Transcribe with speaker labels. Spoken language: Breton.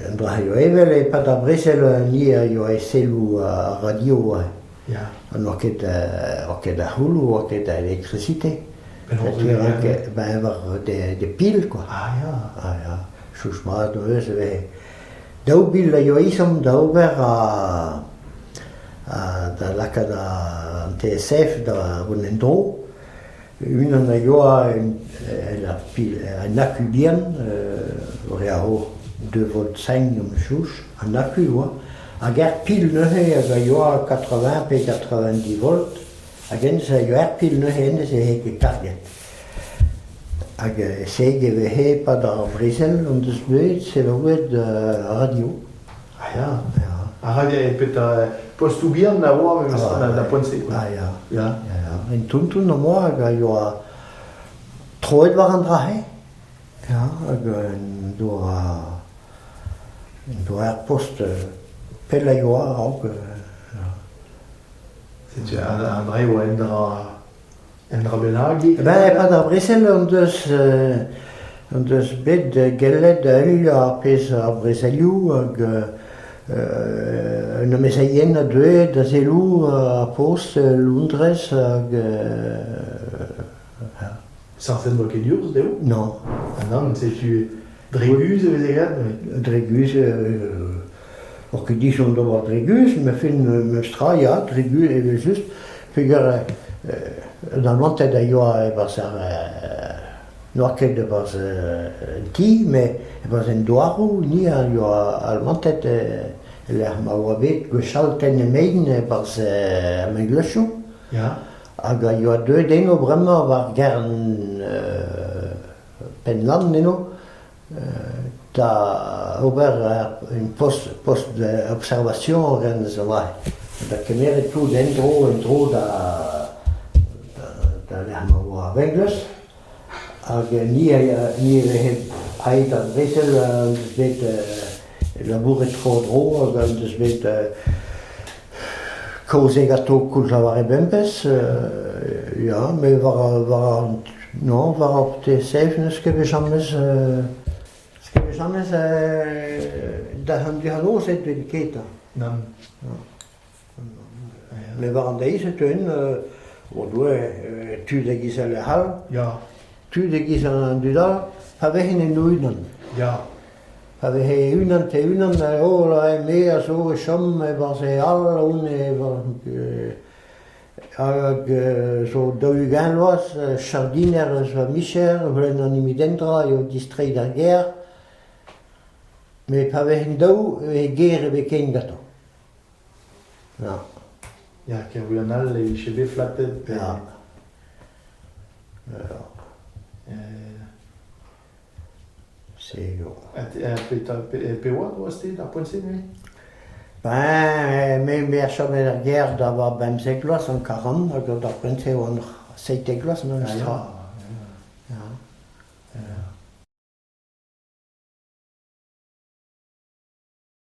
Speaker 1: An dra a yoa evel e-pad ar brezel ni a yoa e selloù ar radio aze.
Speaker 2: Ya.
Speaker 1: Ha n'oa ket oa ket a c'houloù, oa ket a elektrisite.
Speaker 2: Penaos
Speaker 1: Setu
Speaker 2: e
Speaker 1: ranke ben war des piles quoi.
Speaker 2: Ah ya.
Speaker 1: Ah ya. Chouch mat neuze e veze daou bil a yoa ezhomm da ober ha da lakaat an TSF da vont en-dro. Unan a yoa en aku bihan, re a ro deux volt cinq gant chouch, an aku e oa, hag er pil neuze hag a yoa 80 pe 90 volt, hag hennezh a yoa er pil neuze hennezh e veze ket karget. Hag e-se e veze e-pad ar brezel hon deus bet selaouet ar radio.
Speaker 2: Ah ya. Ya. Ah radio petra postoù bihan a oa memes ah, da poent-se quoi.
Speaker 1: Ah ya. Ya. Ya, ya. Un tonton am boa hag a yoa troet war an dra-se. Ya, hag en doa en doa ar post pell a yoa a-raok.
Speaker 2: Setu an dra e oa un dra Un dra bennak
Speaker 1: Ben, e-pad ar brezel hon deus hon deus bet gellet heuliañ ar pezh ar brezelioù hag un amezeien a deue da selloù ar post Londrez hag
Speaker 2: Sañset 'oa ket urzh dezho?
Speaker 1: Non.
Speaker 2: Ah nann, setu dre guzh e veze graet neuze?
Speaker 1: Dre guzh, oc'h ket disoñj d'ober dre guzh, ma fin memes tra ya, dre guzh evel-just, peogwir an Almanted a yoa e-barzh ar n'oa ket e-barzh an ti, met e-barzh an douaroù ni a yoa Almanted e-lec'h ma oa bet gwechall tennet-mein e-barzh ar mengleuzioù.
Speaker 2: Ya.
Speaker 1: Hag a yoa deuet eno bremañ war gern Penlann eno da ober un post post d'observation gant da kemeret tout en-dro en-dro da da lec'h ma oa ar vengleuz hag ni a ni e veze aet d'ar brezel deus bet labouret tro-dro hag deus bet kaoze ganto koulz lavaret bemdez ya met war war an non war ar TSF n'eus ket bet james n'eus ket bet james da an noz e deuin ket.
Speaker 2: Nann.
Speaker 1: Met war an deiz e teuin o doe tud e-giz al lec'h all.
Speaker 2: Ya.
Speaker 1: Tud e-giz an dud all pa vezent en o-unan.
Speaker 2: Ya.
Speaker 1: Pa veze unan pe unan, oh là, me a zo e chom e-barzh e all on e hag zo 40 vloaz, jardiner eus va micher, goulenn an hini dendra eo distreiñ d'ar gêr. Met pa vezent daou, e gêr e vez ken ganto. Ya.
Speaker 2: Ya, Kerwian all e vije bet flatet pe...
Speaker 1: Ya. Ya. Se eo.
Speaker 2: Pe oad oas-te d'ar poent-se neuze?
Speaker 1: Ben, me me a chome er gêr da oa 15 vloaz, an 40, hag d'ar poent-se e oan 17 vloaz memes tra.